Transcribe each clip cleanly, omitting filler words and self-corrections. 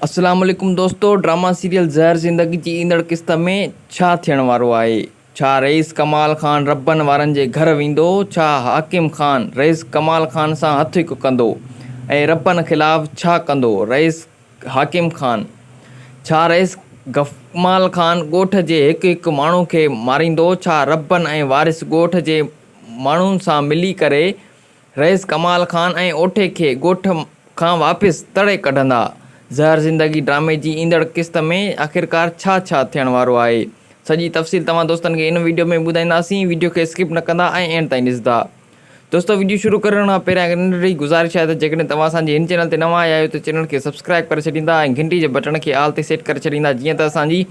اسلام عليڪم دوستو ڊراما سيريل زهر زندگي جي ايندڙ قسط ۾ ڇا ٿيڻ وارو آهي ڇا رئيس ڪمال خان ربن وارن جي گهر ويندو ڇا حاڪم خان رئيس ڪمال خان سان هٿ هڪ ڪندو ۽ ربن خلاف ڇا ڪندو رئيس حاڪم خان ڇا رئيس گفمال خان ڳوٺ جي هڪ هڪ ماڻهو کي ماريندو ڇا ربن ۽ وارث ڳوٺ جي ماڻهن سان ملي ڪري رئيس ڪمال خان ۽ اوٺي کي ڳوٺ کان واپس تڙي ڪڍندا. زهر زندگي ڊرامي جي ايندڙ قسط ۾ آخرڪار ڇا ڇا ٿيڻ وارو آهي؟ سڄي تفصيل توهان دوستن کي ان وڊيو ۾ ٻڌائينداسين وڊيو کي اسڪپ نه ڪندا ۽ اينڊ تائين ڏسندا. دوستو وڊيو شروع ڪرڻ کان پهريان هڪ ننڍڙي گذارش آهي ته جيڪڏهن توهان اسان جي هن چينل تي نوان آيا آهيو ته چينل کي سبسڪرائب ڪري ڇڏيندا ۽ گهنٽي جي بٽڻ کي آل تي سيٽ ڪري ڇڏيندا جيئن ته اسان جي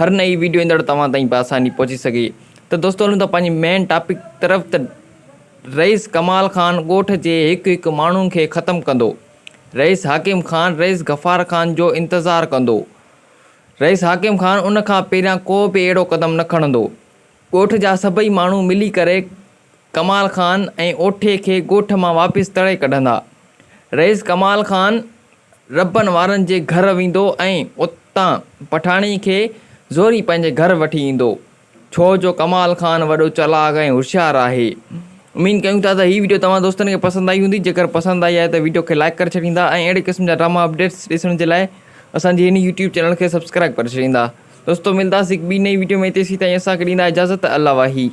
هر نئين وڊيو ايندڙ توهان تائين بآساني پهچي سگهي ته دوستو هلون ٿا پنهنجي مين ٽاپڪ طرف ته رئيس ڪمال خان ڳوٺ جي هڪ هڪ ماڻهو کي ختم ڪندو. رئيس حاڪم خان رئيس غفار خان جو انتظار ڪندو. رئيس حاڪم خان ان کان پهريان ڪو به اهڙو قدم نه کڻندو. ڳوٺ جا سڀئي ماڻهو ملي ڪري ڪمال خان ۽ اوٺي کي ڳوٺ مان واپس تڙي ڪڍندا. رئيس ڪمال خان ربن وارن جي گهر ويندو ۽ اتان پٺاڻي کي زوري پنهنجي گهر وٺي ايندو. ڇو جو ڪمال خان وڏو چالاڪ ۽ هوشيار آهي. اميد ڪيون ٿا ته هي وڊيو توهان دوستن کي پسند آئي هوندي جيڪر پسند آئي آهي ته وڊيو کي لائيڪ ڪري ڇڏيندا ۽ اهڙي قسم جا ڊراما اپڊيٽس ڏسڻ جي لاء اسان جي هن يوٽيوب چينل کي سبسڪرائب ڪري ڇڏيندا دوستو ملداسين هڪ ٻي نئين وڊيو ۾ تيسين تائين اسان کي ڏيندا اجازت الله واهي.